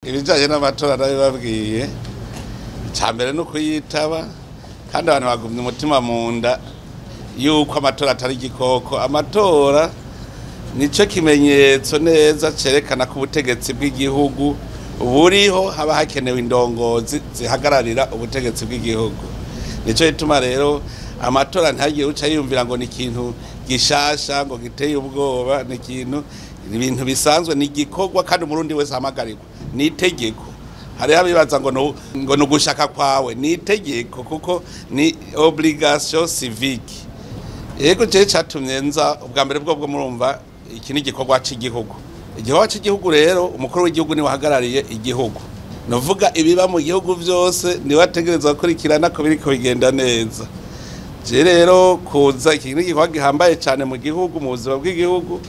Ibijanye n'amatora nabibabwiye, icambere ni ukuyitaba, kandi abantu bagumye umutima mu nda yuko amatora atari igikoko. Amatora nico kimenyetso neza cerekana ko ubutegetsi bw'igihugu buriho, haba hakenewe indongozi zihagararira ubutegetsi bw'igihugu. Nico gituma rero amatora ntihagire uca yiyumvira ngo ni ikintu gishasha, ngo giteye ubwoba. Ni ikintu, ibintu bisanzwe, ni igikorwa kandi Umurundi wese ahamagarirwa, ni itegeko. Hariho abibaza ngo ni ugushaka kwawe, ni itegeko kuko ni obligation civique. Yego, jewe catumye nza ubwa mbere bwo murumva iki ni igikorwa c'igihugu. Igikorwa c'igihugu rero, umukuru w'igihugu niwe ahagarariye igihugu, nuvuga ibiba mu gihugu vyose niwe ategerezwa gukurikirana ko biriko bigenda neza. Je rero kuza, iki ni igikorwa gihambaye cane mu gihugu, mu buzima bw'igihugu.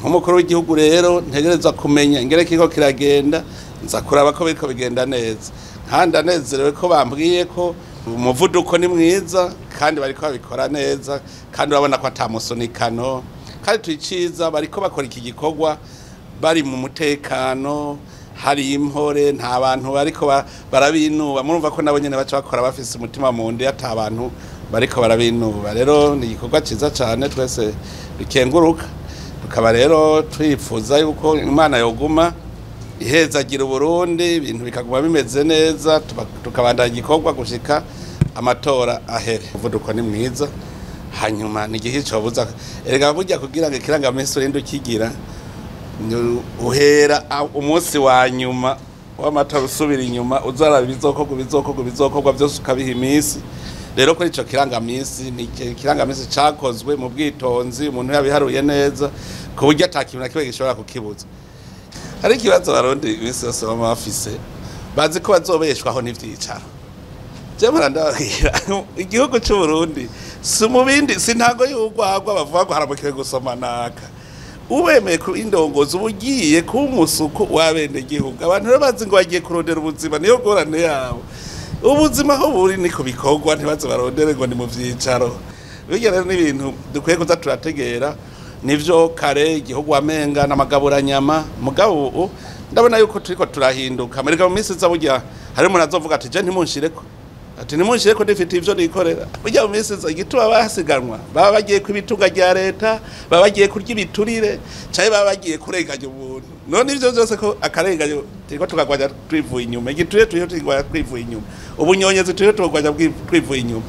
Nk'umukuru w'igihugu rero ntegerezwa kumenya ingene kiriko kiragenda, nza kuraba ko biriko bigenda neza. Kandi anezerewe ko bambwiye ko umuvuduko ni mwiza kandi bariko babikora neza, kandi urabona ko ata musunikano, kandi tuyiciza bariko bakora iki gikorwa bari mu mutekano, hari impore, nta bantu bariko barabinuba. Murumva ko nabo nyene baca bakora bafise umutima mu nda ata bantu bariko barabinuba. Rero ni igikorwa ciza cane twese dukenguruka, tukaba rero twifuza yuko Imana yoguma ihezagira Uburundi, ibintu bikaguma bimeze neza, tukabandanya igikorwa gushika amatora ahere. Umuvuduko ni mwiza, hanyuma ni igihe cobuza. Erega burya kugira ngo ikirangamisi urinde ukigira, uhera umunsi wa nyuma w'amatora usubira inyuma, uzaraba ibizokorwa, ibizokorwa, ibizokorwa byose, ukabiha iminsi. Rero kuri ico kirangamisi, ni ikirangamisi cakozwe mu bwitonzi, umuntu yabiharuye neza ku buryo ata kintu na kimwe gishobora kukibuza. Hari ikibazo Abarundi iminsi yose bama bafise, bazi ko bazobeshwaho n'ivyicaro. Je mpora ndababwira, igihugu c'Uburundi si mu bindi, si ntango y'urwagwa bavuga ngo haramukiwe gusoma naka. Ubemeye ku indongozi uba ugiye kuba umusuku w'abenegihugu. Abantu rero bazi ngo bagiye kurondera ubuzima, niyo ngorane yabo. Ubuzima aho buri ni ku bikorwa, ntibaze barondere ngo ni mu vyicaro. Birya rero ni ibintu dukwiye kuza turategera. Nivyo, kare igihugu wamenga n'amagaburanyama, mugabo ubu ndabona yuko turiko turahinduka. Mereka mu minsi iza burya hari umuntu azovuga ati: "Je ntimunshireko," ati: "Nimunshireko, ndifite ivyo nikorera." Burya mu minsi iza igituma basiganwa, baba bagiye ku ibitunga rya leta, baba bagiye kurya ibiturire, canke baba bagiye kurenganya umuntu. None ivyo vyose ko akarenganyo turiko tukagwanya twivuye inyuma, igiturire turiko tukagwanya twivuye inyuma, ubunyonyezi turiko tukagwanya twivuye inyuma,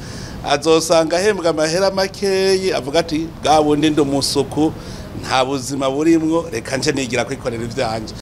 azosanga ahembwa amahera makeyi, avuga ati: "Bwa bundi ndi umusuku, nta buzima burimwo, reka nje nigira kwikorera ivyanje."